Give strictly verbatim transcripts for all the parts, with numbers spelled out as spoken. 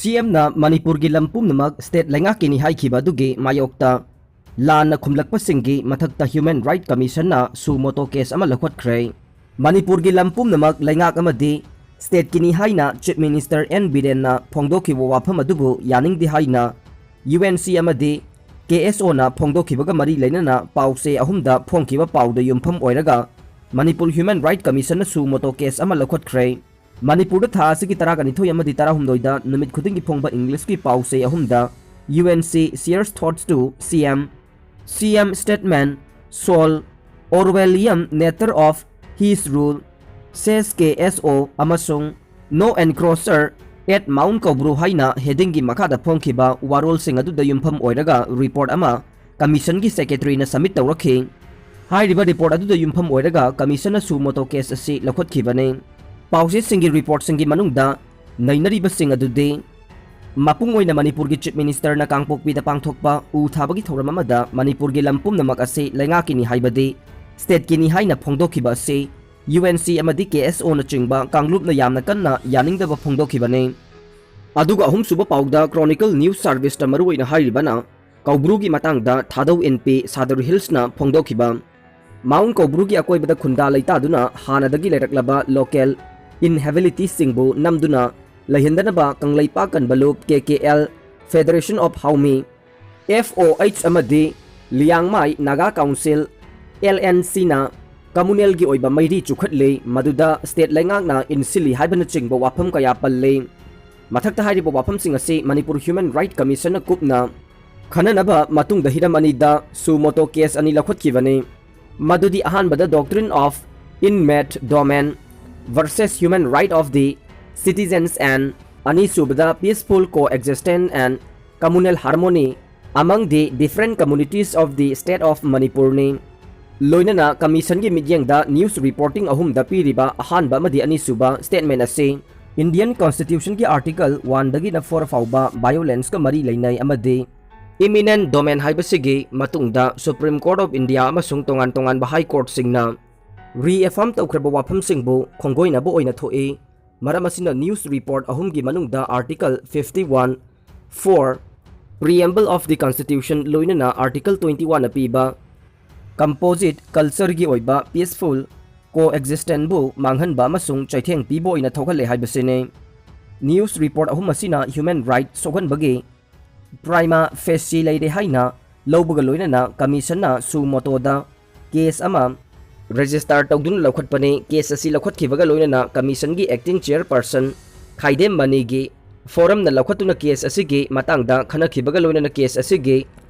ꯁꯤ ꯑꯦꯝꯅ ꯃꯅꯤꯄꯨꯔꯒꯤ ꯂꯝ ꯄꯨꯝꯅꯃꯛ ꯁ꯭ꯇꯦꯠ ꯂꯩꯉꯥꯛꯀꯤꯅꯤ ꯍꯥꯏꯈꯤꯕ ꯑꯗꯨꯒꯤ ꯃꯥꯌꯣꯛꯇ ꯂꯥꯟꯅ ꯈꯨꯝꯂꯛꯄꯁꯤꯡꯒꯤ ꯃꯊꯛꯇ ꯍ꯭ꯌꯨꯃꯦꯟ ꯔꯥꯏꯠ ꯀꯃꯤꯁꯟꯅ ꯁꯨ ꯃꯣꯇꯣ ꯀꯦꯁ ꯑꯃ ꯂꯧꯈꯠꯈ꯭ꯔꯦ꯫ ꯃꯅꯤꯄꯨꯔꯒꯤ ꯂꯝ ꯄꯨꯝꯅꯃꯛ ꯂꯩꯉꯥꯛ ꯑꯃꯗꯤ ꯁ꯭ꯇꯦꯠꯀꯤꯅꯤ ꯍꯥꯏꯅ ꯆꯤꯐ ꯃꯤꯅꯤꯁꯇꯔ ꯑꯦꯟ ꯕꯤꯔꯦꯟꯅ ꯐꯣꯡꯗꯣꯛꯈꯤꯕ ꯋꯥꯐꯝ ꯑꯗꯨꯕꯨ ꯌꯥꯅꯤꯡꯗꯦ ꯍꯥꯏꯅ ꯌꯨ ꯑꯦꯟ ꯁꯤ ꯑꯃꯗꯤ ꯀꯦ ꯑꯦꯁ ꯑꯣꯅ ꯐꯣꯡꯗꯣꯛꯈꯤꯕꯒ ꯃꯔꯤ ꯂꯩꯅꯅ ꯄꯥꯎꯆꯦ ꯑꯍꯨꯝꯗ ꯐꯣꯡꯈꯤꯕ ꯄꯥꯎꯗ ꯌꯨꯝꯐꯝ ꯑꯣꯏꯔꯒ ꯃꯅꯤꯄꯨꯔ ꯍ꯭ꯌꯨꯃꯦꯟ ꯔꯥꯏꯠ ꯀꯃꯤꯁꯟꯅꯁꯨ ꯃꯣꯇꯣ ꯀꯦꯁ ꯑꯃ ꯂꯧꯈꯠꯈ꯭ꯔꯦ꯫ ꯃꯅꯤꯄꯨꯔꯗ ꯊꯥ ꯑꯁꯤꯒꯤ ꯇꯔꯥꯒ ꯅꯤꯊꯣꯏ ꯑꯃꯗꯤ ꯇꯔꯥꯍꯨꯝꯗꯣꯏꯗ ꯅꯨꯃꯤꯠ ꯈꯨꯗꯤꯡꯒꯤ ꯐꯣꯡꯕ ꯏꯪꯂꯤꯁꯀꯤ ꯄꯥꯎꯆꯦ ꯑꯍꯨꯝꯗ U N C shares thoughts to C M, C M statement, Seoul, Orwellian nature of his rule, says K S O ꯑꯃꯁꯨꯡ No Encroacher at Mount Kaubru ꯍꯥꯏꯅ ꯍꯦꯗꯤꯡꯒꯤ ꯃꯈꯥꯗ ꯐꯣꯡꯈꯤꯕ ꯋꯥꯔꯣꯜꯁꯤꯡ ꯑꯗꯨꯗ ꯌꯨꯝꯐꯝ ꯑꯣꯏꯔꯒ ꯔꯤꯄꯣꯔꯠ ꯑꯃ ꯀꯃꯤꯁꯟꯒꯤ ꯁꯦꯀ꯭ꯔꯦꯇꯔꯤꯅ ꯁꯕꯃꯤꯠ ꯇꯧꯔꯛꯈꯤ꯫ ꯍꯥꯏꯔꯤꯕ ꯔꯤꯄꯣꯔꯠ ꯑꯗꯨꯗ ꯌꯨꯝꯐꯝ ꯑꯣꯏꯔꯒ ꯀꯃꯤꯁꯟꯅ ꯁꯨ ꯃꯣꯇꯣ ꯀꯦꯁ ꯑꯁꯤ ꯂꯧꯈꯠꯈꯤꯕꯅꯤ꯫ ꯄꯥꯎꯆꯦꯁꯤꯡꯒꯤ ꯔꯤꯄꯣꯔꯠꯁꯤꯡꯒꯤ ꯃꯅꯨꯡꯗ ꯅꯩꯅꯔꯤꯕꯁꯤꯡ ꯑꯗꯨꯗꯤ ꯃꯄꯨꯡ ꯑꯣꯏꯅ ꯃꯅꯤꯄꯨꯔꯒꯤ ꯆꯤꯐ ꯃꯤꯅꯤꯁꯇꯔꯅ ꯀꯥꯡꯄꯣꯛꯄꯤꯗ ꯄꯥꯡꯊꯣꯛꯄ ꯎ ꯊꯥꯕꯒꯤ ꯊꯧꯔꯝ ꯑꯃꯗ ꯃꯅꯤꯄꯨꯔꯒꯤ ꯂꯝ ꯄꯨꯝꯅꯃꯛ ꯑꯁꯤ ꯂꯩꯉꯥꯛꯀꯤꯅꯤ ꯍꯥꯏꯕꯗꯤ ꯁ꯭ꯇꯦꯠꯀꯤꯅꯤ ꯍꯥꯏꯅ ꯐꯣꯡꯗꯣꯛꯈꯤꯕ ꯑꯁꯤ ꯌꯨ ꯑꯦꯟ ꯁꯤ ꯑꯃꯗꯤ ꯀꯦ ꯑꯦꯁ ꯑꯣꯅꯆꯤꯡꯕ ꯀꯥꯡꯂꯨꯞꯅ ꯌꯥꯝꯅ ꯀꯟꯅ ꯌꯥꯅꯤꯡꯗꯕ ꯐꯣꯡꯗꯣꯛꯈꯤꯕꯅꯤ꯫ ꯑꯗꯨꯒ ꯑꯍꯨꯝꯁꯨꯕ ꯄꯥꯎꯗ ꯀ꯭ꯔꯣꯅꯤꯀꯜ ꯅ꯭ꯌꯨꯁ ꯁꯥꯔꯚꯤꯁꯇ ꯃꯔꯨꯑꯣꯏꯅ ꯍꯥꯏꯔꯤꯕꯅ ꯀꯧꯕ꯭ꯔꯨꯒꯤ ꯃꯇꯥꯡꯗ ꯊꯥꯗꯧ ꯑꯦꯟ ꯄꯤ ꯁꯥꯗꯔ ꯍꯤꯜꯁꯅ ꯐꯣꯡꯗꯣꯛꯈꯤꯕ ꯃꯥꯎꯟ ꯀꯧꯕ꯭ꯔꯨꯒꯤ ꯑꯀꯣꯏꯕꯗ ꯈꯨꯟꯗꯥ ꯂꯩꯇꯥꯗꯨꯅ ꯍꯥꯟꯅꯗꯒꯤ ꯂꯩꯔꯛꯂꯕ local ꯏꯟꯍꯦꯕꯤꯂꯤꯇꯤꯁꯤꯡꯕꯨ ꯅꯝꯗꯨꯅ ꯂꯩꯍꯟꯗꯅꯕ Kangleipak Kanba Lup K K L, Federation of Haumi, F O H ꯑꯃꯗꯤ Liangmai Naga council, L N ꯁꯤꯅ ꯀꯝꯃꯨꯅꯦꯜꯒꯤ ꯑꯣꯏꯕ ꯃꯩꯔꯤ ꯆꯨꯈꯠꯂꯤ, ꯃꯗꯨꯗ ꯁ꯭ꯇꯦꯠ ꯂꯩꯉꯥꯛꯅ ꯏꯟꯁꯤꯜꯂꯤ ꯍꯥꯏꯕꯅꯆꯤꯡꯕ ꯋꯥꯐꯝ ꯀꯌꯥ ꯄꯜꯂꯤ꯫ ꯃꯊꯛꯇ ꯍꯥꯏꯔꯤꯕ ꯋꯥꯐꯝꯁꯤꯡ ꯑꯁꯤ ꯃꯅꯤꯄꯨꯔ ꯍ꯭ꯌꯨꯃꯦꯟ ꯔꯥꯏꯠ ꯀꯃꯤꯁꯟꯅ ꯀꯨꯞꯅ ꯈꯟꯅꯅꯕ ꯃꯇꯨꯡꯗ ꯍꯤꯔꯝ ꯑꯅꯤꯗ ꯁꯨ ꯃꯣꯇꯣ ꯀꯦꯁ ꯑꯅꯤ ꯂꯧꯈꯠꯈꯤꯕꯅꯤ꯫ ꯃꯗꯨꯗꯤ ꯑꯍꯥꯟꯕꯗ Doctrine of Innate Domain versus Human Right of the Citizens and ꯑꯅꯤꯁꯨꯕꯗ Peaceful Coexistence and Communal Harmony among the Different Communities of the State of Manipurꯅꯤ꯫ ꯂꯣꯏꯅꯅ ꯀꯃꯤꯁꯟꯒꯤ ꯃꯤꯠꯌꯦꯡꯗ ꯅ꯭ꯌꯨꯁ ꯔꯤꯄꯣꯔꯇꯤꯡ ꯑꯍꯨꯝꯗ ꯄꯤꯔꯤꯕ ꯑꯍꯥꯟꯕ ꯑꯃꯗꯤ ꯑꯅꯤꯁꯨꯕ ꯁ꯭ꯇꯦꯠꯃꯦꯟ ꯑꯁꯤ ꯏꯟꯗꯤꯌꯟ ꯀꯣꯟꯁꯇꯤꯇ꯭ꯌꯨꯁꯟꯒꯤ ꯑꯥꯔꯇꯤꯀꯜ ꯋꯥꯟꯗꯒꯤꯅ ꯐꯣꯔ ꯐꯥꯎꯕ ꯚꯥꯏꯑꯣꯂꯦꯟꯁꯀ ꯃꯔꯤ ꯂꯩꯅꯩ ꯑꯃꯗꯤ ꯏꯃꯤꯅꯦꯟ ꯗꯣꯃꯦꯟ ꯍꯥꯏꯕꯁꯤꯒꯤ ꯃꯇꯨꯡꯗ Supreme Court of India ꯑꯃꯁꯨꯡ ꯇꯣꯉꯥꯟ ꯇꯣꯉꯥꯟꯕ ꯍꯥꯏ ꯀꯣꯔꯠꯁꯤꯡꯅ ꯔꯤꯑꯦꯐꯥꯔꯝ ꯇꯧꯈ꯭ꯔꯕ ꯋꯥꯐꯝꯁꯤꯡꯕꯨ ꯈꯣꯡꯒꯣꯏꯅꯕ ꯑꯣꯏꯅ ꯊꯣꯛꯏ꯫ ꯃꯔꯝ ꯑꯁꯤꯅ news report ꯑꯍꯨꯝꯒꯤ ꯃꯅꯨꯡꯗ Article fifty one four, Preamble of the Constitution ꯂꯣꯏꯅꯅ Article twenty one ꯅ ꯄꯤꯕ composite culture ꯒꯤ ꯑꯣꯏꯕ peaceful coexistence ꯕꯨ ꯃꯥꯡꯍꯟꯕ ꯑꯃꯁꯨꯡ ꯆꯩꯊꯦꯡ ꯄꯤꯕ ꯑꯣꯏꯅ ꯊꯣꯛꯍꯜꯂꯦ ꯍꯥꯏꯕꯁꯤꯅꯤ꯫ News report ꯑꯍꯨꯝ ꯑꯁꯤꯅ human right ꯁꯣꯛꯍꯟꯕꯒꯤ prima facie ꯂꯩꯔꯦ ꯍꯥꯏꯅ ꯂꯧꯕꯒ ꯂꯣꯏꯅꯅ commission ꯅ suo moto ꯗ case ꯑꯃ register ꯇꯧꯗꯨꯅ ꯂꯧꯈꯠꯄꯅꯤ꯫ Case ꯑꯁꯤ ꯂꯧꯈꯠꯈꯤꯕꯒ ꯂꯣꯏꯅꯅ commission ꯒꯤ acting chairperson ꯈꯥꯏꯗꯦꯝ ꯃꯅꯤꯒꯤ forum ꯅ ꯂꯧꯈꯠꯇꯨꯅ case ꯑꯁꯤꯒꯤ ꯃꯇꯥꯡꯗ ꯈꯟꯅꯈꯤꯕꯒ ꯂꯣꯏꯅꯅ case ꯑꯁꯤꯒꯤ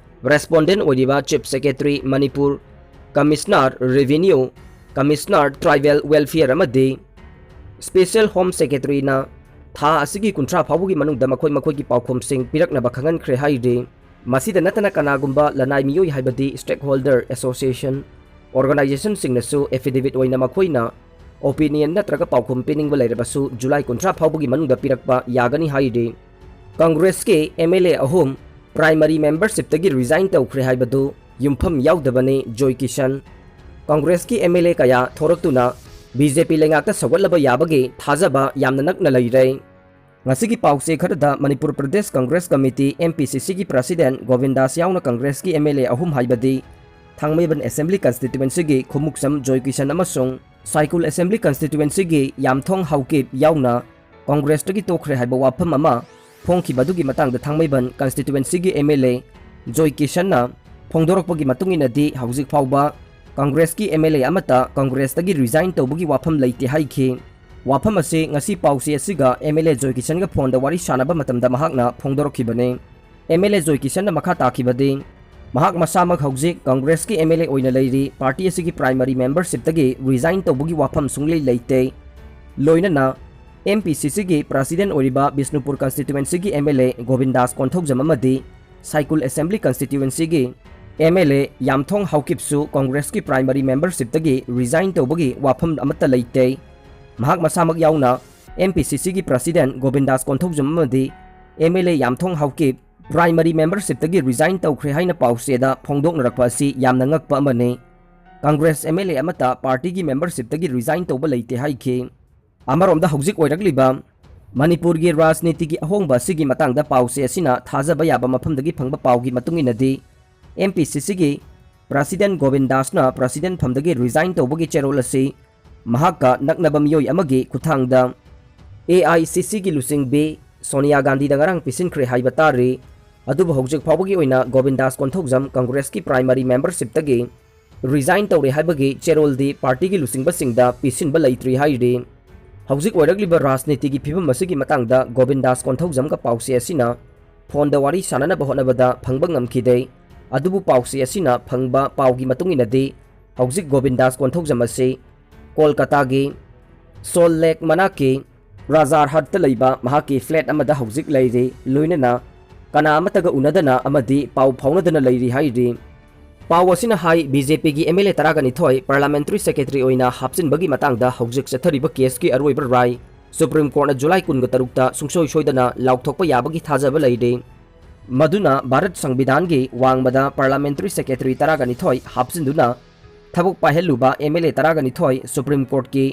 respondent ꯑꯣꯏꯔꯤꯕ Chief Secretary Manipur, Commissioner Revenue, Commissioner Tribal Welfare ꯑꯃꯗꯤ Special Home Secretary ꯅ ꯊꯥ ꯑꯁꯤꯒꯤ ꯀꯨꯟꯊ꯭ꯔꯥ ꯐꯥꯎꯕꯒꯤ ꯃꯅꯨꯡꯗ ꯃꯈꯣꯏ ꯃꯈꯣꯏꯒꯤ ꯄꯥꯎꯈꯨꯝꯁꯤꯡ ꯄꯤꯔꯛꯅꯕ ꯈꯪꯍꯟꯈ꯭ꯔꯦ ꯍꯥꯏꯔꯤ꯫ ꯃꯁꯤꯗ ꯅꯠꯇꯅ ꯀꯅꯥꯒꯨꯝꯕ ꯂꯅꯥꯏ ꯃꯤꯑꯣꯏ ꯍꯥꯏꯕꯗꯤ stakeholder association, organization ꯁꯤꯡꯅꯁꯨ affidavit ꯑꯣꯏꯅ ꯃꯈꯣꯏꯅ opinion ꯅꯠꯇ꯭ꯔꯒ ꯄꯥꯎꯈꯨꯝ ꯄꯤꯅꯤꯡꯕ ꯂꯩꯔꯕꯁꯨ July ꯀꯨꯟꯊ꯭ꯔꯥ ꯐꯥꯎꯕꯒꯤ ꯃꯅꯨꯡꯗ ꯄꯤꯔꯛꯄ ꯌꯥꯒꯅꯤ ꯍꯥꯏꯔꯤ꯫ Congress ꯀꯤ M L A ꯑꯍꯨꯝ primary membership ꯇꯒꯤ resign ꯇꯧꯈ꯭ꯔꯦ ꯍꯥꯏꯕꯗꯨ ꯌꯨꯝꯐꯝ ꯌꯥꯎꯗꯕꯅꯤ, ꯖꯣꯏ ꯀꯤꯁꯟ꯫ Congress ꯀꯤ M L A ꯀꯌꯥ ꯊꯣꯔꯛꯇꯨꯅ B J P ꯂꯩꯉꯥꯛꯇ ꯁꯧꯒꯠꯂꯕ ꯌꯥꯕꯒꯤ ꯊꯥꯖꯕ ꯌꯥꯝꯅ ꯅꯛꯅ ꯂꯩꯔꯦ꯫ ꯉꯁꯤꯒꯤ ꯄꯥꯎꯆꯦ ꯈꯔꯗ Manipur Pradesh Congress committee, M P C C ꯒꯤ president ꯒꯣꯕꯤꯟꯗꯥꯁ ꯌꯥꯎꯅ Congress ꯀꯤ M L A ꯑꯍꯨꯝ ꯍꯥꯏꯕꯗꯤ ꯊꯥꯡꯃꯩꯕꯟ Assembly Constituency ꯒꯤ ꯈꯨꯃꯨꯛꯆꯝ ꯖꯣꯏ ꯀꯤꯁꯟ ꯑꯃꯁꯨꯡ ꯁꯥꯏꯀꯨꯜ Assembly Constituency ꯒꯤ ꯌꯥꯝꯊꯣꯡ ꯍꯥꯎꯀꯤꯞ ꯌꯥꯎꯅ Congress ꯇꯒꯤ ꯇꯣꯛꯈ꯭ꯔꯦ ꯍꯥꯏꯕ ꯋꯥꯐꯝ ꯑꯃ ꯐꯣꯡꯈꯤꯕ ꯑꯗꯨꯒꯤ ꯃꯇꯥꯡꯗ ꯊꯥꯡꯃꯩꯕꯟ Constituency ꯒꯤ M L A ꯖꯣꯏ ꯀꯤꯁꯟꯅ ꯐꯣꯡꯗꯣꯔꯛꯄꯒꯤ ꯃꯇꯨꯡ ꯏꯟꯅꯗꯤ ꯍꯧꯖꯤꯛ ꯐꯥꯎꯕ Congress ꯀꯤ M L A ꯑꯃꯠꯇ Congress ꯇꯒꯤ resign ꯇꯧꯕꯒꯤ ꯋꯥꯐꯝ ꯂꯩꯇꯦ ꯍꯥꯏꯈꯤ꯫ ꯋꯥꯐꯝ ꯑꯁꯤ ꯉꯁꯤ ꯄꯥꯎꯆꯦ ꯑꯁꯤꯒ M L A joy ꯀꯤꯁꯟꯒ phone ꯗ ꯋꯥꯔꯤ ꯁꯥꯟꯅꯕ ꯃꯇꯝꯗ ꯃꯍꯥꯛꯅ ꯐꯣꯡꯗꯣꯔꯛꯈꯤꯕꯅꯤ꯫ M L A ꯖꯣꯏ ꯀꯤꯁꯟꯅ ꯃꯈꯥ ꯇꯥꯈꯤꯕꯗꯤ, ꯃꯍꯥꯛ ꯃꯁꯥꯃꯛ ꯍꯧꯖꯤꯛ Congress ꯀꯤ M L A ꯑꯣꯏꯅ ꯂꯩꯔꯤ, party ꯑꯁꯤꯒꯤ primary membership ꯇꯒꯤ resign ꯇꯧꯕꯒꯤ ꯋꯥꯐꯝ ꯁꯨꯡꯂꯩ ꯂꯩꯇꯦ꯫ ꯂꯣꯏꯅꯅ M P C C ꯒꯤ president ꯑꯣꯏꯔꯤꯕ ꯕꯤꯁꯅꯨꯄꯨꯔ Constituency ꯒꯤ M L A ꯒꯣꯕꯤꯟꯗꯥꯁ ꯀꯣꯟꯊꯧꯖꯝ ꯑꯃꯗꯤ ꯁꯥꯏꯀꯨꯜ Assembly Constituency ꯒꯤ M L A ꯌꯥꯝꯊꯣꯡ ꯍꯥꯎꯀꯤꯞꯁꯨ Congress ꯀꯤ primary membership ꯇꯒꯤ resign ꯇꯧꯕꯒꯤ ꯋꯥꯐꯝ ꯑꯃꯠꯇ ꯂꯩꯇꯦ꯫ ꯃꯍꯥꯛ ꯃꯁꯥꯃꯛ ꯌꯥꯎꯅ M P C C ꯒꯤ president ꯒꯣꯕꯤꯟꯗꯥꯁ ꯀꯣꯟꯊꯧꯖꯝ ꯑꯃꯗꯤ M L A ꯌꯥꯝꯊꯣꯡ Haokip primary membership ꯇꯒꯤ resign ꯇꯧꯈ꯭ꯔꯦ ꯍꯥꯏꯅ ꯄꯥꯎꯆꯦꯗ ꯐꯣꯡꯗꯣꯛꯅꯔꯛꯄ ꯑꯁꯤ ꯌꯥꯝꯅ ꯉꯛꯄ ꯑꯃꯅꯤ꯫ Congress M L A ꯑꯃꯠꯇ party ꯒꯤ membership ꯇꯒꯤ resign ꯇꯧꯕ ꯂꯩꯇꯦ ꯍꯥꯏꯈꯤ꯫ ꯑꯃꯔꯣꯝꯗ ꯍꯧꯖꯤꯛ ꯑꯣꯏꯔꯛꯂꯤꯕ ꯃꯅꯤꯄꯨꯔꯒꯤ ꯔꯥꯖꯅꯤꯇꯤꯒꯤ ꯑꯍꯣꯡꯕ ꯑꯁꯤꯒꯤ ꯃꯇꯥꯡꯗ ꯄꯥꯎꯆꯦ ꯑꯁꯤꯅ ꯊꯥꯖꯕ ꯌꯥꯕ ꯃꯐꯝꯗꯒꯤ ꯐꯪꯕ ꯄꯥꯎꯒꯤ ꯃꯇꯨꯡ ꯏꯟꯅꯗꯤ, ꯑꯦꯝ ꯄꯤ ꯁꯤ ꯁꯤꯒꯤ ꯄ꯭ꯔꯁꯤꯗꯦꯟ ꯒꯣꯕꯤꯟ ꯗꯥꯁꯅ ꯄ꯭ꯔꯁꯤꯗꯦꯟ ꯐꯝꯗꯒꯤ ꯔꯤꯖꯥꯏꯟ ꯇꯧꯕꯒꯤ ꯆꯦꯔꯣꯜ ꯑꯁꯤ ꯃꯍꯥꯛꯀ ꯅꯛꯅꯕ ꯃꯤꯑꯣꯏ ꯑꯃꯒꯤ ꯈꯨꯠꯊꯥꯡꯗ ꯑꯦ ꯑꯥꯏ ꯁꯤ ꯁꯤꯒꯤ ꯂꯨꯆꯤꯡꯕꯤ ꯁꯣꯅꯤꯌꯥ ꯒꯥꯟꯙꯤꯗ ꯉꯔꯥꯡ ꯄꯤꯁꯤꯟꯈ꯭ꯔꯦ ꯍꯥꯏꯕ ꯇꯥꯔꯤ꯫ ꯑꯗꯨꯕꯨ ꯍꯧꯖꯤꯛ ꯐꯥꯎꯕꯒꯤ ꯑꯣꯏꯅ ꯒꯣꯕꯤꯟ ꯗꯥꯁ ꯀꯣꯟꯊꯧꯖꯝ ꯀꯪꯒ꯭ꯔꯦꯁꯀꯤ ꯄ꯭ꯔꯥꯏꯃꯔꯤ ꯃꯦꯝꯕꯔꯁꯤꯞꯇꯒꯤ ꯔꯤꯖꯥꯏꯟ ꯇꯧꯔꯦ ꯍꯥꯏꯕꯒꯤ ꯆꯦꯔꯣꯜꯗꯤ ꯄꯥꯔꯇꯤꯒꯤ ꯂꯨꯆꯤꯡꯕꯁꯤꯡꯗ ꯄꯤꯁꯤꯟꯕ ꯂꯩꯇ꯭ꯔꯤ ꯍꯥꯏꯔꯤ꯫ ꯍꯧꯖꯤꯛ ꯑꯣꯏꯔꯛꯂꯤꯕ ꯔꯥꯖꯅꯤꯇꯤꯒꯤ ꯐꯤꯕꯝ ꯑꯁꯤꯒꯤ ꯃꯇꯥꯡꯗ ꯒꯣꯕꯤꯟ ꯗꯥꯁ ꯀꯣꯟꯊꯧꯖꯝꯒ ꯄꯥꯎꯆꯦ ꯑꯁꯤꯅ ꯐꯣꯟꯗ ꯋꯥꯔꯤ ꯁꯥꯟꯅꯅꯕ ꯍꯣꯠꯅꯕꯗ ꯐꯪꯕ ꯉꯝꯈꯤꯗꯦ꯫ ꯑꯗꯨꯕꯨ ꯄꯥꯎꯆꯦ ꯑꯁꯤꯅ ꯐꯪꯕ ꯄꯥꯎꯒꯤ ꯃꯇꯨꯡ ꯏꯟꯅꯗꯤ, ꯍꯧꯖꯤꯛ ꯒꯣꯕꯤꯟ ꯗꯥꯁ ꯀꯣꯟꯊꯧꯖꯝ ꯑꯁꯤ ꯀꯣꯜꯀꯇꯥꯒꯤ ꯁꯣꯜ ꯂꯦꯛ ꯃꯅꯥꯛꯀꯤ ꯔꯥꯖꯥꯔꯍꯠꯇ ꯂꯩꯕ ꯃꯍꯥꯛꯀꯤ ꯐ꯭ꯂꯦꯠ ꯑꯃꯗ ꯍꯧꯖꯤꯛ ꯂꯩꯔꯤ, ꯂꯣꯏꯅꯅ ꯀꯅꯥ ꯑꯃꯠꯇꯒ ꯎꯅꯗꯅ ꯑꯃꯗꯤ ꯄꯥꯎ ꯐꯥꯎꯅꯗꯅ ꯂꯩꯔꯤ ꯍꯥꯏꯔꯤ꯫ ꯄꯥꯎ ꯑꯁꯤꯅ ꯍꯥꯏ, ꯕꯤ ꯖꯦ ꯄꯤꯒꯤ ꯑꯦꯝ ꯑꯦꯜ ꯑꯦ ꯇꯔꯥꯒ ꯅꯤꯊꯣꯏ ꯄꯥꯔꯂꯥꯃꯦꯟꯇꯔꯤ ꯁꯦꯀ꯭ꯔꯦꯇꯔꯤ ꯑꯣꯏꯅ ꯍꯥꯞꯆꯤꯟꯕꯒꯤ ꯃꯇꯥꯡꯗ ꯍꯧꯖꯤꯛ ꯆꯠꯊꯔꯤꯕ ꯀꯦꯁꯀꯤ ꯑꯔꯣꯏꯕ ꯔꯥꯏ ꯁꯨꯄ꯭ꯔꯤꯝ ꯀꯣꯔꯠꯅ ꯖꯨꯂꯥꯏ ꯀꯨꯟꯒ ꯇꯔꯨꯛꯇ ꯁꯨꯡꯁꯣꯏ ꯁꯣꯏꯗꯅ ꯂꯥꯎꯊꯣꯛꯄ ꯌꯥꯕꯒꯤ ꯊꯥꯖꯕ ꯂꯩꯔꯤ꯫ ꯃꯗꯨꯅ ꯚꯥꯔꯠ ꯁꯪꯕꯤꯙꯥꯟꯒꯤ ꯋꯥꯡꯃꯗ ꯄꯥꯔꯂꯥꯃꯦꯟꯇꯔꯤ ꯁꯦꯀ꯭ꯔꯦꯇꯔꯤ ꯇꯔꯥꯒ ꯅꯤꯊꯣꯏ ꯍꯥꯞꯆꯤꯟꯗꯨꯅ ꯊꯕꯛ ꯄꯥꯏꯍꯜꯂꯨꯕ ꯑꯦꯝ ꯑꯦꯜ ꯑꯦ ꯇꯔꯥꯒ ꯅꯤꯊꯣꯏ ꯁꯨꯄ꯭ꯔꯤꯝ ꯀꯣꯔꯠꯀꯤ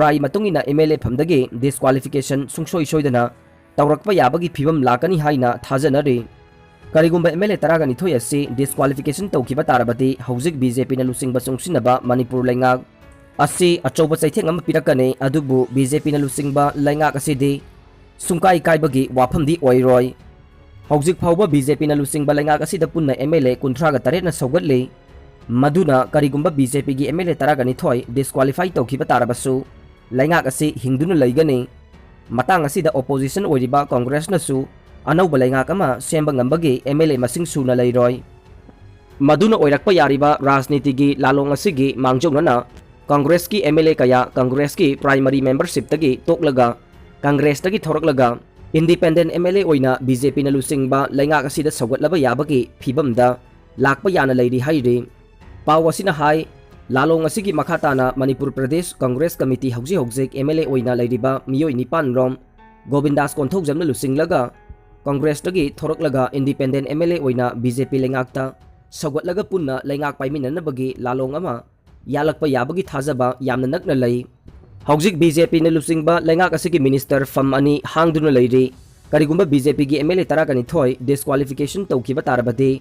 ꯔꯥꯏ ꯃꯇꯨꯡ ꯏꯟꯅ ꯑꯦꯝ ꯑꯦꯜ ꯑꯦ ꯐꯝꯗꯒꯤ ꯗꯤꯁꯀ꯭ꯋꯥꯂꯤꯐꯤꯀꯦꯁꯟ ꯁꯨꯡꯁꯣꯏ ꯁꯣꯏꯗꯅ ꯇꯧꯔꯛꯄ ꯌꯥꯕꯒꯤ ꯐꯤꯕꯝ ꯂꯥꯛꯀꯅꯤ ꯍꯥꯏꯅ ꯊꯥꯖꯅꯔꯤ꯫ ꯀꯔꯤꯒꯨꯝꯕ ꯑꯦꯝ ꯑꯦꯜ ꯑꯦ ꯇꯔꯥꯒ ꯅꯤꯊꯣꯏ ꯑꯁꯤ ꯗꯤꯁꯀ꯭ꯋꯥꯂꯤꯐꯤꯀꯦꯁꯟ ꯇꯧꯈꯤꯕ ꯇꯥꯔꯕꯗꯤ, ꯍꯧꯖꯤꯛ ꯕꯤ ꯖꯦ ꯄꯤꯅ ꯂꯨꯆꯤꯡꯕ ꯆꯨꯡꯁꯤꯟꯅꯕ ꯃꯅꯤꯄꯨꯔ ꯂꯩꯉꯥꯛ ꯑꯁꯤ ꯑꯆꯧꯕ ꯆꯩꯊꯦꯡ ꯑꯃ ꯄꯤꯔꯛꯀꯅꯤ꯫ ꯑꯗꯨꯕꯨ ꯕꯤ ꯖꯦ ꯄꯤꯅ ꯂꯨꯆꯤꯡꯕ ꯂꯩꯉꯥꯛ ꯑꯁꯤꯗꯤ ꯁꯨꯡꯀꯥꯏ ꯀꯥꯏꯕꯒꯤ ꯋꯥꯐꯝꯗꯤ ꯑꯣꯏꯔꯣꯏ꯫ ꯍꯧꯖꯤꯛ ꯐꯥꯎꯕ ꯕꯤ ꯖꯦ ꯄꯤꯅ ꯂꯨꯆꯤꯡꯕ ꯂꯩꯉꯥꯛ ꯑꯁꯤꯗ ꯄꯨꯟꯅ ꯑꯦꯝ ꯑꯦꯜ ꯑꯦ ꯀꯨꯟꯊ꯭ꯔꯥꯒ ꯇꯔꯦꯠꯅ ꯁꯧꯒꯠꯂꯤ꯫ ꯃꯗꯨꯅ ꯀꯔꯤꯒꯨꯝꯕ ꯕꯤ ꯖꯦ ꯄꯤꯒꯤ ꯑꯦꯝ ꯑꯦꯜ ꯑꯦ ꯇꯔꯥꯒ ꯅꯤꯊꯣꯏ ꯗꯤꯁꯀ꯭ꯋꯥꯂꯤꯐꯥꯏ ꯇꯧꯈꯤꯕ ꯇꯥꯔꯕꯁꯨ, ꯂꯩꯉꯥꯛ ꯑꯁꯤ ꯍꯤꯡꯗꯨꯅ ꯂꯩꯒꯅꯤ꯫ ꯃꯇꯥꯡ ꯑꯁꯤꯗ ꯑꯣꯄꯣꯖꯤꯁꯟ ꯑꯣꯏꯔꯤꯕ ꯀꯪꯒ꯭ꯔꯦꯁꯅꯁꯨ ꯑꯅꯧꯕ ꯂꯩꯉꯥꯛ ꯑꯃ ꯁꯦꯝꯕ ꯉꯝꯕꯒꯤ ꯑꯦꯝ ꯑꯦꯜ ꯑꯦ ꯃꯁꯤꯡ ꯁꯨꯅ ꯂꯩꯔꯣꯏ꯫ ꯃꯗꯨꯅ ꯑꯣꯏꯔꯛꯄ ꯌꯥꯔꯤꯕ ꯔꯥꯖꯅꯤꯇꯤꯒꯤ ꯂꯥꯂꯣꯡ ꯑꯁꯤꯒꯤ ꯃꯥꯡꯖꯧꯅꯅ ꯀꯪꯒ꯭ꯔꯦꯁꯀꯤ ꯑꯦꯝ ꯑꯦꯜ ꯑꯦ ꯀꯌꯥ ꯀꯪꯒ꯭ꯔꯦꯁꯀꯤ ꯄ꯭ꯔꯥꯏꯃꯔꯤ ꯃꯦꯝꯕꯔꯁꯤꯞꯇꯒꯤ ꯇꯣꯛꯂꯒ ꯀꯪꯒ꯭ꯔꯦꯁꯇꯒꯤ ꯊꯣꯔꯛꯂꯒ ꯏꯟꯗꯤꯄꯦꯟꯗꯦꯟ ꯑꯦꯝ ꯑꯦꯜ ꯑꯦ ꯑꯣꯏꯅ ꯕꯤ ꯖꯦ ꯄꯤꯅ ꯂꯨꯆꯤꯡꯕ ꯂꯩꯉꯥꯛ ꯑꯁꯤꯗ ꯁꯧꯒꯠꯂꯕ ꯌꯥꯕꯒꯤ ꯐꯤꯕꯝꯗ ꯂꯥꯛꯄ ꯌꯥꯅ ꯂꯩꯔꯤ ꯍꯥꯏꯔꯤ꯫ ꯄꯥꯎ ꯑꯁꯤꯅ ꯍꯥꯏ, ꯂꯥꯂꯣꯡ ꯑꯁꯤꯒꯤ ꯃꯈꯥ ꯇꯥꯅ ꯃꯅꯤꯄꯨꯔ ꯄ꯭ꯔꯗꯦꯁ ꯀꯪꯒ꯭ꯔꯦꯁ ꯀꯃꯤꯇꯤ ꯍꯧꯖꯤꯛ ꯍꯧꯖꯤꯛ ꯑꯦꯝ ꯑꯦꯜ ꯑꯦ ꯑꯣꯏꯅ ꯂꯩꯔꯤꯕ ꯃꯤꯑꯣꯏ ꯅꯤꯄꯥꯟ ꯔꯣꯝ ꯒꯣꯕꯤꯟꯗꯥꯁ ꯀꯣꯟꯊꯧꯖꯝꯅ ꯂꯨꯆꯤꯡꯂꯒ ꯀꯪꯒ꯭ꯔꯦꯁꯇꯒꯤ ꯊꯣꯔꯛꯂꯒ ꯏꯟꯗꯤꯄꯦꯟꯗꯦꯟ ꯑꯦꯝ ꯑꯦꯜ ꯑꯦ ꯑꯣꯏꯅ ꯕꯤ ꯖꯦ ꯄꯤ ꯂꯩꯉꯥꯛꯇ ꯁꯧꯒꯠꯂꯒ ꯄꯨꯟꯅ ꯂꯩꯉꯥꯛ ꯄꯥꯏꯃꯤꯟꯅꯅꯕꯒꯤ ꯂꯥꯂꯣꯡ ꯑꯃ ꯌꯥꯜꯂꯛꯄ ꯌꯥꯕꯒꯤ ꯊꯥꯖꯕ ꯌꯥꯝꯅ ꯅꯛꯅ ꯂꯩ꯫ ꯍꯧꯖꯤꯛ ꯕꯤ ꯖꯦ ꯄꯤꯅ ꯂꯨꯆꯤꯡꯕ ꯂꯩꯉꯥꯛ ꯑꯁꯤꯒꯤ ꯃꯤꯅꯤꯁꯇꯔ ꯐꯝ ꯑꯅꯤ ꯍꯥꯡꯗꯨꯅ ꯂꯩꯔꯤ꯫ ꯀꯔꯤꯒꯨꯝꯕ ꯕꯤ ꯖꯦ ꯄꯤꯒꯤ ꯑꯦꯝ ꯑꯦꯜ ꯑꯦ ꯇꯔꯥꯒ ꯅꯤꯊꯣꯏ ꯗꯤꯁꯀ꯭ꯋꯥꯂꯤꯐꯤꯀꯦꯁꯟ ꯇꯧꯈꯤꯕ ꯇꯥꯔꯕꯗꯤ,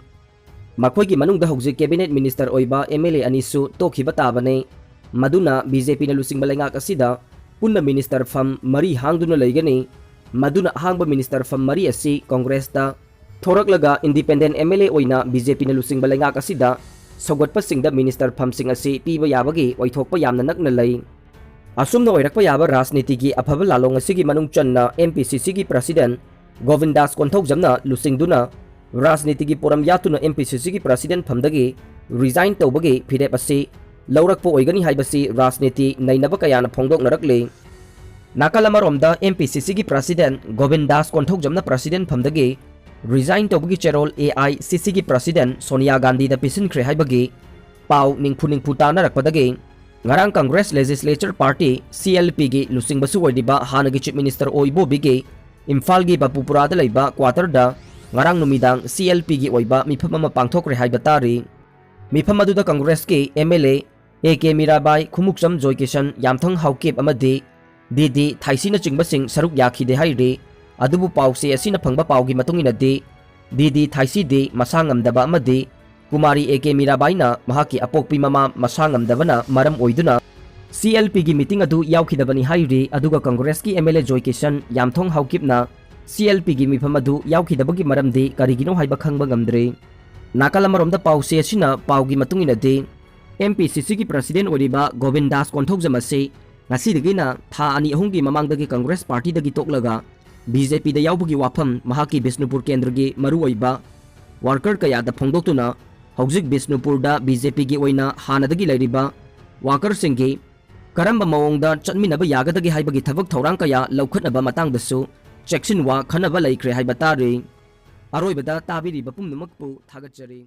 ꯃꯈꯣꯏꯒꯤ ꯃꯅꯨꯡꯗ ꯍꯧꯖꯤꯛ ꯀꯦꯕꯤꯅꯦꯠ ꯃꯤꯅꯤꯁꯇꯔ ꯑꯣꯏꯕ ꯑꯦꯝ ꯑꯦꯜ ꯑꯦ ꯑꯅꯤꯁꯨ ꯇꯣꯛꯈꯤꯕ ꯇꯥꯕꯅꯤ꯫ ꯃꯗꯨꯅ ꯕꯤ ꯖꯦ ꯄꯤꯅ ꯂꯨꯆꯤꯡꯕ ꯂꯩꯉꯥꯛ ꯑꯁꯤꯗ ꯄꯨꯟꯅ ꯃꯤꯅꯤꯁꯇꯔ ꯐꯝ ꯃꯔꯤ ꯍꯥꯡꯗꯨꯅ ꯂꯩꯒꯅꯤ꯫ ꯃꯗꯨꯅ ꯑꯍꯥꯡꯕ ꯃꯤꯅꯤꯁꯇꯔ ꯐꯝ ꯃꯔꯤ ꯑꯁꯤ ꯀꯣꯡꯒ꯭ꯔꯦꯁꯇ ꯊꯣꯔꯛꯂꯒ ꯏꯟꯗꯤꯄꯦꯟꯗꯦꯟ ꯑꯦꯝ ꯑꯦꯜ ꯑꯦ ꯑꯣꯏꯅ ꯕꯤ ꯖꯦ ꯄꯤꯅ ꯂꯨꯆꯤꯡꯕ ꯂꯩꯉꯥꯛ ꯑꯁꯤꯗ ꯁꯧꯒꯠꯄꯁꯤꯡꯗ ꯃꯤꯅꯤꯁꯇꯔ ꯐꯝꯁꯤꯡ ꯑꯁꯤ ꯄꯤꯕ ꯌꯥꯕꯒꯤ ꯑꯣꯏꯊꯣꯛꯄ ꯌꯥꯝꯅ ꯅꯛꯅ ꯂꯩ꯫ ꯑꯁꯨꯝꯅ ꯑꯣꯏꯔꯛꯄ ꯌꯥꯕ ꯔꯥꯖꯅꯤꯇꯤꯒꯤ ꯑꯐꯕ ꯂꯥꯂꯣꯡ ꯑꯁꯤꯒꯤ ꯃꯅꯨꯡ ꯆꯟꯅ ꯑꯦꯝ ꯄꯤ ꯁꯤ ꯁꯤꯒꯤ ꯄ꯭ꯔꯁꯤꯗꯦꯟ ꯒꯣꯕꯤꯟꯗꯥꯁ ꯀꯣꯟꯊꯧꯖꯝꯅ ꯂꯨꯆꯤꯡꯗꯨꯅ ꯔꯥꯖꯅꯤꯇꯤꯒꯤ ꯄꯣꯔꯝ ꯌꯥꯠꯇꯨꯅ ꯑꯦꯝ ꯄꯤ ꯁꯤ ꯁꯤꯒꯤ ꯄ꯭ꯔꯁꯤꯗꯦꯟ ꯐꯝꯗꯒꯤ ꯔꯤꯖꯥꯏꯟ ꯇꯧꯕꯒꯤ ꯐꯤꯔꯦꯞ ꯑꯁꯤ ꯂꯧꯔꯛꯄ ꯑꯣꯏꯒꯅꯤ ꯍꯥꯏꯕꯁꯤ ꯔꯥꯖꯅꯤꯇꯤ ꯅꯩꯅꯕ ꯀꯌꯥꯅ ꯐꯣꯡꯗꯣꯛꯅꯔꯛꯂꯤ꯫ ꯅꯥꯀꯜ ꯑꯃꯔꯣꯝꯗ ꯑꯦꯝ ꯄꯤ ꯁꯤ ꯁꯤꯒꯤ ꯄ꯭ꯔꯁꯤꯗꯦꯟ ꯒꯣꯕꯤꯟꯗꯥꯁ ꯀꯣꯟꯊꯧꯖꯝꯅ ꯄ꯭ꯔꯁꯤꯗꯦꯟ ꯐꯝꯗꯒꯤ ꯔꯤꯖꯥꯏꯟ ꯇꯧꯕꯒꯤ ꯆꯦꯔꯣꯜ ꯑꯦ ꯑꯥꯏ ꯁꯤ ꯁꯤꯒꯤ ꯄ꯭ꯔꯁꯤꯗꯦꯟ ꯁꯣꯅꯤꯌꯥ ꯒꯥꯟꯙꯤꯗ ꯄꯤꯁꯤꯟꯈ꯭ꯔꯦ ꯍꯥꯏꯕꯒꯤ ꯄꯥꯎ ꯅꯤꯡꯐꯨ ꯅꯤꯡꯐꯨ ꯇꯥꯅꯔꯛꯄꯗꯒꯤ ꯉꯔꯥꯡ ꯀꯪꯒ꯭ꯔꯦꯁ ꯂꯦꯖꯤꯁꯂꯦꯆꯔ ꯄꯥꯔꯇꯤ, ꯁꯤ ꯑꯦꯜ ꯄꯤꯒꯤ ꯂꯨꯆꯤꯡꯕꯁꯨ ꯑꯣꯏꯔꯤꯕ ꯍꯥꯟꯅꯒꯤ ꯆꯤꯐ ꯃꯤꯅꯤꯁꯇꯔ ꯑꯣ ꯏꯕꯣꯕꯤꯒꯤ ꯏꯝꯐꯥꯜꯒꯤ ꯕꯄꯨꯄꯨꯔꯥꯗ ꯂꯩꯕ ꯀ꯭ꯋꯥꯇꯔꯗ ꯉꯔꯥꯡ ꯅꯨꯃꯤꯗꯥꯡ ꯁꯤ ꯑꯦꯜ ꯄꯤꯒꯤ ꯑꯣꯏꯕ ꯃꯤꯐꯝ ꯑꯃ ꯄꯥꯡꯊꯣꯛꯈ꯭ꯔꯦ ꯍꯥꯏꯕ ꯇꯥꯔꯤ꯫ ꯃꯤꯐꯝ ꯑꯗꯨꯗ ꯀꯪꯒ꯭ꯔꯦꯁꯀꯤ M L A A K Mirabai, Khumukcham Joykishan, ꯌꯥꯝꯊꯪ ꯍꯥꯎꯀꯤꯞ ꯑꯃꯗꯤ ꯗꯤ ꯗꯤ ꯊꯥꯏꯁꯤꯅꯆꯤꯡꯕꯁꯤꯡ ꯁꯔꯨꯛ ꯌꯥꯈꯤꯗꯦ ꯍꯥꯏꯔꯤ꯫ ꯑꯗꯨꯕꯨ ꯄꯥꯎꯆꯦ ꯑꯁꯤꯅ ꯐꯪꯕ ꯄꯥꯎꯒꯤ ꯃꯇꯨꯡ ꯏꯟꯅꯗꯤ, ꯗꯤ ꯗꯤ ꯊꯥꯏꯁꯤꯗꯤ ꯃꯁꯥ ꯉꯝꯗꯕ ꯑꯃꯗꯤ ꯀꯨꯃꯥꯔꯤ ꯑꯦ ꯀꯦ ꯃꯤꯔꯥꯕꯥꯏꯅ ꯃꯍꯥꯛꯀꯤ ꯑꯄꯣꯛꯄꯤ ꯃꯃꯥ ꯃꯁꯥ ꯉꯝꯗꯕꯅ ꯃꯔꯝ ꯑꯣꯏꯗꯨꯅ ꯁꯤ ꯑꯦꯜ ꯄꯤꯒꯤ ꯃꯤꯇꯤꯡ ꯑꯗꯨ ꯌꯥꯎꯈꯤꯗꯕꯅꯤ ꯍꯥꯏꯔꯤ꯫ ꯑꯗꯨꯒ ꯀꯪꯒ꯭ꯔꯦꯁꯀꯤ ꯑꯦꯝ ꯑꯦꯜ ꯑꯦ ꯖꯣꯏꯀꯤꯁꯟ, ꯌꯥꯝꯊꯣꯡ ꯍꯥꯎꯀꯤꯞꯅ ꯁꯤ ꯑꯦꯜ ꯄꯤꯒꯤ ꯃꯤꯐꯝ ꯑꯗꯨ ꯌꯥꯎꯈꯤꯗꯕꯒꯤ ꯃꯔꯝꯗꯤ ꯀꯔꯤꯒꯤꯅꯣ ꯍꯥꯏꯕ ꯈꯪꯕ ꯉꯝꯗ꯭ꯔꯤ꯫ ꯅꯥꯀꯜ ꯑꯃꯔꯣꯝꯗ ꯄꯥꯎꯆꯦ ꯑꯁꯤꯅ ꯄꯥꯎꯒꯤ ꯃꯇꯨꯡ ꯏꯟꯅꯗꯤ, ꯑꯦꯝ ꯄꯤ ꯁꯤ ꯁꯤꯒꯤ ꯄ꯭ꯔꯁꯤꯗꯦꯟ ꯑꯣꯏꯔꯤꯕ ꯒꯣꯕꯤꯟꯗꯥꯁ ꯀꯣꯟꯊꯧꯖꯝ ꯑꯁꯤ ꯉꯁꯤꯗꯒꯤꯅ ꯊꯥ ꯑꯅꯤ ꯑꯍꯨꯝꯒꯤ ꯃꯃꯥꯡꯗꯒꯤ ꯀꯪꯒ꯭ꯔꯦꯁ ꯄꯥꯔꯇꯤꯗꯒꯤ ꯇꯣꯛꯂꯒ ꯕꯤ ꯖꯦ ꯄꯤꯗ ꯌꯥꯎꯕꯒꯤ ꯋꯥꯐꯝ ꯃꯍꯥꯛꯀꯤ ꯕꯤꯁꯅꯨꯄꯨꯔ ꯀꯦꯟꯗ꯭ꯔꯒꯤ ꯃꯔꯨꯑꯣꯏꯕ ꯋꯥꯔꯀꯔ ꯀꯌꯥꯗ ꯐꯣꯡꯗꯣꯛꯇꯨꯅ ꯍꯧꯖꯤꯛ ꯕꯤꯁꯅꯨꯄꯨꯔꯗ ꯕꯤ ꯖꯦ ꯄꯤꯒꯤ ꯑꯣꯏꯅ ꯍꯥꯟꯅꯗꯒꯤ ꯂꯩꯔꯤꯕ ꯋꯥꯔꯀꯔꯁꯤꯡꯒꯤ ꯀꯔꯝꯕ ꯃꯑꯣꯡꯗ ꯆꯠꯃꯤꯟꯅꯕ ꯌꯥꯒꯗꯒꯦ ꯍꯥꯏꯕꯒꯤ ꯊꯕꯛ ꯊꯧꯔꯥꯡ ꯀꯌꯥ ꯂꯧꯈꯠꯅꯕ ꯃꯇꯥꯡꯗꯁꯨ ꯆꯦꯛꯁꯤꯟꯋꯥ ꯈꯟꯅꯕ ꯂꯩꯈ꯭ꯔꯦ ꯍꯥꯏꯕ ꯇꯥꯔꯤ꯫ ꯑꯔꯣꯏꯕꯗ ꯇꯥꯕꯤꯔꯤꯕ ꯄꯨꯝꯅꯃꯛꯄꯨ ꯊꯥꯒꯠꯆꯔꯤ꯫